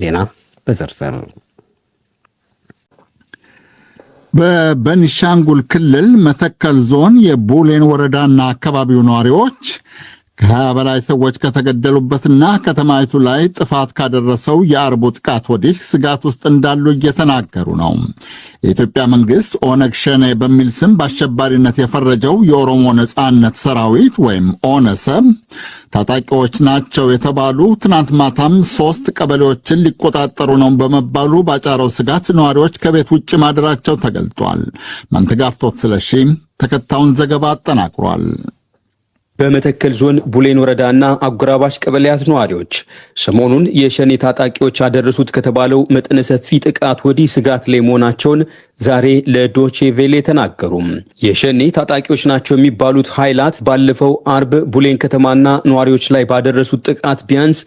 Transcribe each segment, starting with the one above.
ዜና በዝርዝር። በበኒሻንጉል ክልል መተከል ዞን የቡሌን ወረዳና አካባቢው ነዋሪዎች ከ20 በላይ ሰዎች ከተገደሉበትና ከተማይቱ ላይ ጥፋት ካደረሰው የአርቡ ጥቃት ወዲህ ስጋት ውስጥ እንዳሉ እየተናገሩ ነው። የኢትዮጵያ መንግስት ኦነግ ሸኔ በሚል ስም በአሸባሪነት የፈረጀው የኦሮሞ ነጻነት ሰራዊት ወይም ኦነሰ ታጣቂዎች ናቸው የተባሉ ትናንት ማታም 3 ቀበሌዎችን ሊቆጣጠሩ ነው በመባሉ ባጫረው ስጋት ነዋሪዎች ከቤት ውጭ ማደራቸው ተገልጧል። ማንተጋፍቶት ስለሺ ተከታዩን ዘገባ አጠናቅሯል። በመተከል ዞን ቡሌን ወረዳና አጎራባች ቀበሌያት ነዋሪዎች ሰሞኑን የሸኔ ታጣቂዎች አደረሱት ከተባለው መጠነ ሰፊ ጥቃት ወዲህ ስጋት ላይ መሆናቸውን ዛሬ ለዶቼ ቬሌ ተናገሩ። የሸኔ ታጣቂዎች ናቸው የሚባሉት ኃይላት ባለፈው አርብ ቡሌን ከተማና ነዋሪዎች ላይ ባደረሱት ጥቃት ቢያንስ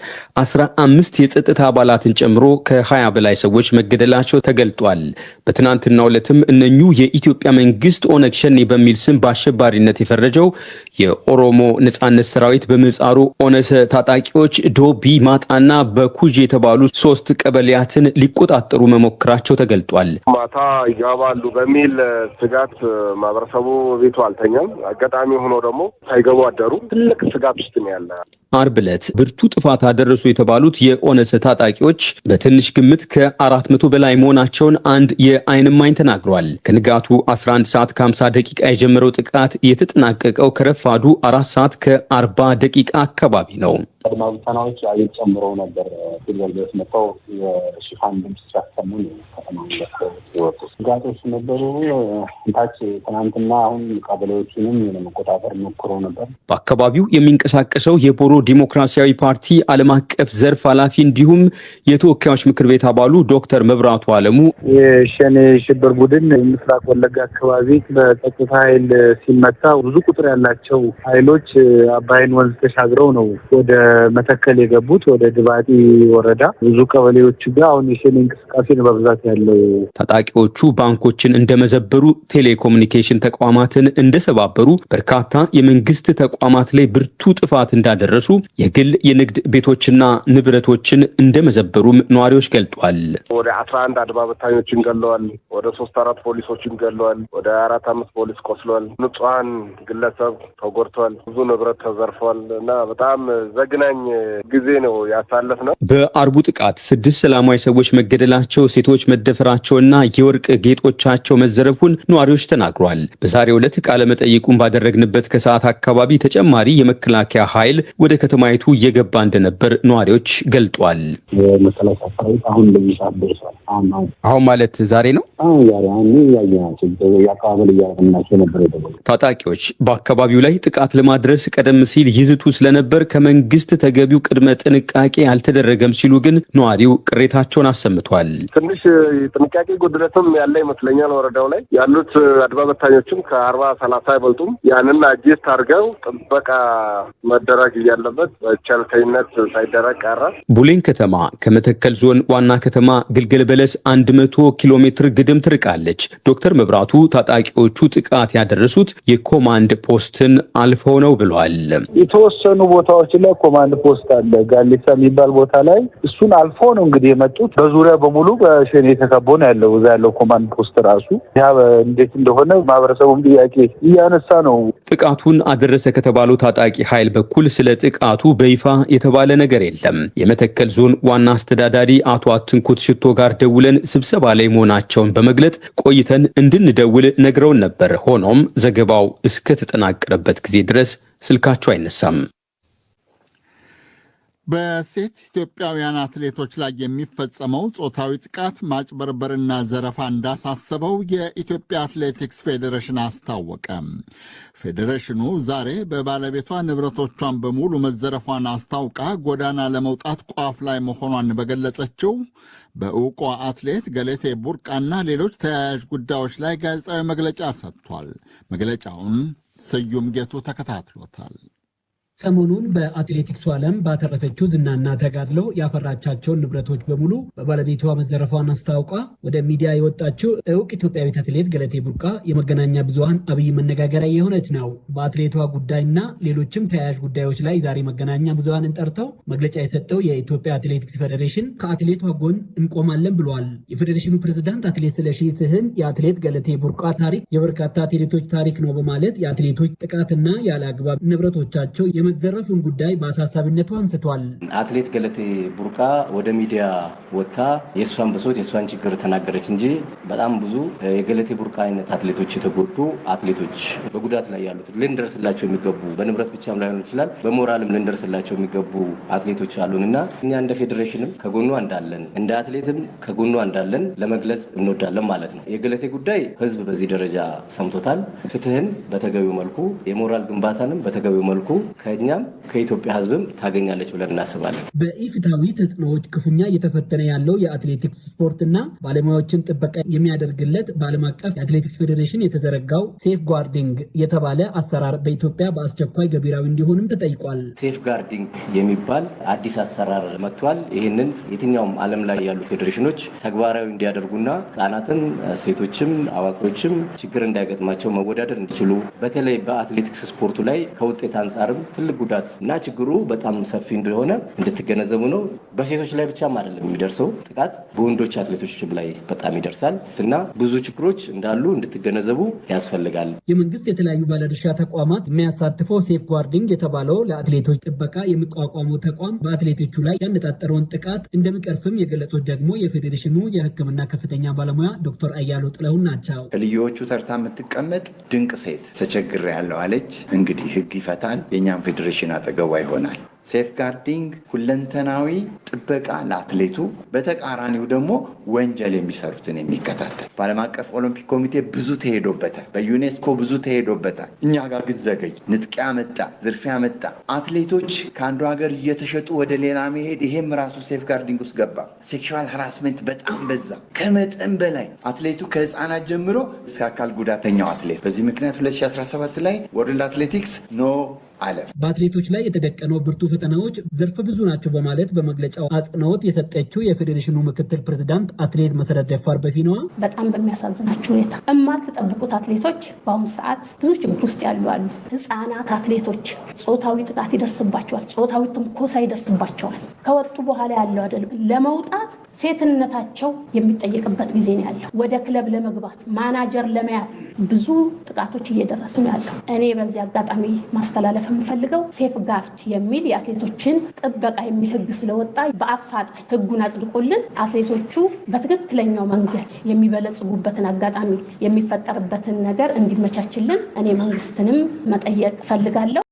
15 የጸጥታ አባላትን ጨምሮ ከ20 በላይ ሰዎች መገደላቸው ተገልጧል። በትናንትናው ዕለትም እነኙ የኢትዮጵያ መንግስት ኦነግ ሸኔ በሚል ስም በአሸባሪነት የፈረጀው የኦሮሞ ነጻነት ሰራዊት በምህጻሩ ኦነሰ ታጣቂዎች ዶቢ ማጣና በኩጅ የተባሉ 3 ቀበሌያትን ሊቆጣጠሩ መሞከራቸው ተገልጧል። ማታ ይገባሉ በሚል ስጋት ማህበረሰቡ ቤቱ አልተኛም። አጋጣሚ ሆኖ ደግሞ ሳይገቡ አደሩ። ትልቅ ስጋት ውስጥ ነው ያለ። አርብ ዕለት ብርቱ ጥፋት አደረሱ የተባሉት የኦነሰ ታጣቂዎች በትንሽ ግምት ከ400 በላይ መሆናቸውን አንድ የዓይን እማኝ ተናግሯል። ከንጋቱ 11 ሰዓት ከ50 ደቂቃ የጀመረው ጥቃት የተጠናቀቀው ከረፋዱ 4 ሰዓት ከ40 ደቂቃ አካባቢ ነው። አድማ ብተናዎች አየር ጨምረው ነበር። ሲልቨር ቤት መጥተው የሽፋን ድምፅ ሲያሰሙ ከተማውን ለቀው የወጡ ስጋቶች ነበሩ። ታች ትናንትና አሁን ቀበሌዎቹንም ለመቆጣጠር ሞክረው ነበር። በአካባቢው የሚንቀሳቀሰው የቦሮ ዲሞክራሲያዊ ፓርቲ ዓለም አቀፍ ዘርፍ ኃላፊ እንዲሁም የተወካዮች ምክር ቤት አባሉ ዶክተር መብራቱ አለሙ የሸኔ ሽብር ቡድን ምስራቅ ወለጋ አካባቢ በጸጥታ ኃይል ሲመታ ብዙ ቁጥር ያላቸው ኃይሎች አባይን ወንዝ ተሻግረው ነው ወደ መተከል የገቡት፣ ወደ ድባጢ ወረዳ ብዙ ቀበሌዎች ጋር አሁን የሸኔ እንቅስቃሴ ነው በብዛት ያለው። ታጣቂዎቹ ባንኮችን እንደመዘበሩ፣ ቴሌኮሙኒኬሽን ተቋማትን እንደሰባበሩ፣ በርካታ የመንግስት ተቋማት ላይ ብርቱ ጥፋት እንዳደረሱ፣ የግል የንግድ ቤቶችና ንብረቶችን እንደመዘበሩም ነዋሪዎች ገልጧል። ወደ 11 አድማ በታኞችን ገለዋል። ወደ 3-4 ፖሊሶችን ገለዋል። ወደ 4-5 ፖሊስ ቆስሏል። ንጹሃን ግለሰብ ተጎድቷል። ብዙ ንብረት ተዘርፏል እና በጣም ዘግናኝ ጊዜ ነው ያሳለፍነው። በአርቡ ጥቃት 6 ሰላማዊ ሰዎች መገደላቸው፣ ሴቶች መደፈራቸውና የወርቅ ጌጦቻቸው መዘረፉን ነዋሪዎች ተናግሯል። በዛሬው ዕለት ቃለ መጠይቁን ባደረግንበት ከሰዓት አካባቢ ተጨማሪ የመከላከያ ኃይል ወደ ከተማይቱ እየገባ እንደነበር ነዋሪዎች ገልጧል። የመከላከያ ሰራዊት አሁን በዚህ ሰዓት ደርሷል። አሁን ማለት ዛሬ ነው። አሁን ዛሬ አሁን እያየናቸው የአቀባበል እያደረግናቸው ነበር። ታጣቂዎች በአካባቢው ላይ ጥቃት ለማድረስ ቀደም ሲል ይዝቱ ስለነበር ከመንግስት ተገቢው ቅድመ ጥንቃቄ አልተደረገም ሲሉ ግን ነዋሪው ቅሬታቸውን አሰምቷል። ትንሽ ጥንቃቄ ጉድለትም ያለ ይመስለኛል። ወረዳው ላይ ያሉት አድማ በታኞችም ከ40-30 አይበልጡም። ያንን adjust አድርገው ጥበቃ መደረግ እያለበት በቸልተኝነት ሳይደረግ ቀረ። ቡሌን ከተማ ከመተከል ዞን ዋና ከተማ ግልገል በለስ 100 ኪሎ ሜትር ግድም ትርቃለች። ዶክተር መብራቱ ታጣቂዎቹ ጥቃት ያደረሱት የኮማንድ ፖስትን አልፈው ነው ብሏል። የተወሰኑ ቦታዎች ላይ ኮማንድ ፖስት አለ፣ ጋሊሳ የሚባል ቦታ ላይ እሱን አልፎ ነው እንግዲህ የመጡት። በዙሪያ በሙሉ በሸኔ ተከቦ ነው ያለው። እዛ ያለው ኮማንድ ፖስት ራሱ ያ እንዴት እንደሆነ ማህበረሰቡም ጥያቄ እያነሳ ነው። ጥቃቱን አደረሰ ከተባለው ታጣቂ ኃይል በኩል ስለ ጥቃቱ በይፋ የተባለ ነገር የለም። የመተከል ዞን ዋና አስተዳዳሪ አቶ አትንኩት ሽቶ ጋር ደውለን ስብሰባ ላይ መሆናቸውን በመግለጥ ቆይተን እንድንደውል ነግረውን ነበር። ሆኖም ዘገባው እስከተጠናቀረበት ጊዜ ድረስ ስልካቸው አይነሳም። በሴት ኢትዮጵያውያን አትሌቶች ላይ የሚፈጸመው ጾታዊ ጥቃት፣ ማጭበርበርና ዘረፋ እንዳሳሰበው የኢትዮጵያ አትሌቲክስ ፌዴሬሽን አስታወቀ። ፌዴሬሽኑ ዛሬ በባለቤቷ ንብረቶቿን በሙሉ መዘረፏን አስታውቃ ጎዳና ለመውጣት ቋፍ ላይ መሆኗን በገለጸችው በእውቋ አትሌት ገለቴ ቡርቃና ሌሎች ተያያዥ ጉዳዮች ላይ ጋዜጣዊ መግለጫ ሰጥቷል። መግለጫውን ስዩም ጌቱ ተከታትሎታል። ሰሞኑን በአትሌቲክሱ ዓለም ባተረፈችው ዝናና ተጋድሎ ያፈራቻቸውን ንብረቶች በሙሉ በባለቤቷ መዘረፏን አስታውቃ ወደ ሚዲያ የወጣችው እውቅ ኢትዮጵያዊት አትሌት ገለቴ ቡርቃ የመገናኛ ብዙኃን አብይ መነጋገሪያ የሆነች ነው። በአትሌቷ ጉዳይና ሌሎችም ተያያዥ ጉዳዮች ላይ ዛሬ መገናኛ ብዙኃንን ጠርተው መግለጫ የሰጠው የኢትዮጵያ አትሌቲክስ ፌዴሬሽን ከአትሌቷ ጎን እንቆማለን ብሏል። የፌዴሬሽኑ ፕሬዝዳንት አትሌት ስለሺ ስህን የአትሌት ገለቴ ቡርቃ ታሪክ የበርካታ አትሌቶች ታሪክ ነው በማለት የአትሌቶች ጥቃትና ያለ አግባብ ንብረቶቻቸው የመዘረፉን ጉዳይ በአሳሳቢነቱ አንስቷል። አትሌት ገለቴ ቡርቃ ወደ ሚዲያ ወጥታ የእሷን ብሶት የእሷን ችግር ተናገረች እንጂ በጣም ብዙ የገለቴ ቡርቃ አይነት አትሌቶች የተጎዱ አትሌቶች በጉዳት ላይ ያሉት ልንደርስላቸው የሚገቡ በንብረት ብቻም ላይሆን ይችላል፣ በሞራልም ልንደርስላቸው የሚገቡ አትሌቶች አሉን እና እኛ እንደ ፌዴሬሽንም ከጎኗ እንዳለን እንደ አትሌትም ከጎኗ እንዳለን ለመግለጽ እንወዳለን ማለት ነው። የገለቴ ጉዳይ ሕዝብ በዚህ ደረጃ ሰምቶታል። ፍትህን በተገቢው መልኩ የሞራል ግንባታንም በተገቢው መልኩ ከእኛም ከኢትዮጵያ ሕዝብም ታገኛለች ብለን እናስባለን። በኢፍትሐዊ ተጽዕኖዎች ክፉኛ እየተፈተነ ያለው የአትሌቲክስ ስፖርትና ባለሙያዎችን ጥበቃ የሚያደርግለት በዓለም አቀፍ የአትሌቲክስ ፌዴሬሽን የተዘረጋው safeguarding የተባለ አሰራር በኢትዮጵያ በአስቸኳይ ገቢራዊ እንዲሆንም ተጠይቋል። safeguarding የሚባል አዲስ አሰራር መጥቷል። ይህንን የትኛውም ዓለም ላይ ያሉ ፌዴሬሽኖች ተግባራዊ እንዲያደርጉና ሕጻናትም፣ ሴቶችም፣ አዋቂዎችም ችግር እንዳይገጥማቸው መወዳደር እንዲችሉ በተለይ በአትሌቲክስ ስፖርቱ ላይ ከውጤት አንጻርም ትልቅ ጉዳት እና ችግሩ በጣም ሰፊ እንደሆነ እንድትገነዘቡ ነው። በሴቶች ላይ ብቻም አይደለም የሚደርሰው ጥቃት በወንዶች አትሌቶችም ላይ በጣም ይደርሳል እና ብዙ ችግሮች እንዳሉ እንድትገነዘቡ ያስፈልጋል። የመንግስት የተለያዩ ባለድርሻ ተቋማት የሚያሳትፈው safeguarding የተባለው ለአትሌቶች ጥበቃ የሚቋቋመው ተቋም በአትሌቶቹ ላይ ያነጣጠረውን ጥቃት እንደሚቀርፍም የገለጹት ደግሞ የፌዴሬሽኑ የሕክምና ከፍተኛ ባለሙያ ዶክተር አያሉ ጥለሁን ናቸው። ከልዩዎቹ ተርታ የምትቀመጥ ድንቅ ሴት ተቸግሬያለሁ አለች። እንግዲህ ሕግ ይፈታል። የእኛም ፌዴሬሽን አጠገቧ ይሆናል። safeguarding ሁለንተናዊ ጥበቃ ለአትሌቱ፣ በተቃራኒው ደግሞ ወንጀል የሚሰሩትን የሚከታተል በዓለም አቀፍ ኦሎምፒክ ኮሚቴ ብዙ ተሄዶበታል። በዩኔስኮ ብዙ ተሄዶበታል። እኛ ጋር ግን ዘገይ። ንጥቂያ መጣ፣ ዝርፊያ መጣ። አትሌቶች ከአንዱ ሀገር እየተሸጡ ወደ ሌላ መሄድ፣ ይሄም ራሱ safeguarding ውስጥ ገባ። sexual harassment በጣም በዛ፣ ከመጠን በላይ አትሌቱ ከህፃናት ጀምሮ እስከ አካል ጉዳተኛው አትሌት። በዚህ ምክንያት 2017 ላይ World Athletics no አለ። በአትሌቶች ላይ የተደቀነው ብርቱ ፈተናዎች ዘርፈ ብዙ ናቸው በማለት በመግለጫው አጽንኦት የሰጠችው የፌዴሬሽኑ ምክትል ፕሬዚዳንት አትሌት መሰረት ደፋር በፊናዋ በጣም በሚያሳዝናቸው ሁኔታ እማትጠብቁት አትሌቶች በአሁኑ ሰዓት ብዙ ችግር ውስጥ ያሉ አሉ። ህፃናት አትሌቶች ጾታዊ ጥቃት ይደርስባቸዋል፣ ጾታዊ ትንኮሳ ይደርስባቸዋል። ከወጡ በኋላ ያለው አይደለም ለመውጣት ሴትነታቸው የሚጠየቅበት ጊዜ ነው ያለው። ወደ ክለብ ለመግባት ማናጀር ለመያዝ ብዙ ጥቃቶች እየደረሱ ነው ያለው። እኔ በዚህ አጋጣሚ ማስተላለፍ የምፈልገው safeguard የሚል የአትሌቶችን ጥበቃ የሚል ህግ ስለወጣ በአፋጣኝ ህጉን አጽድቆልን አትሌቶቹ በትክክለኛው መንገድ የሚበለጽጉበትን አጋጣሚ የሚፈጠርበትን ነገር እንዲመቻችልን እኔ መንግስትንም መጠየቅ እፈልጋለሁ።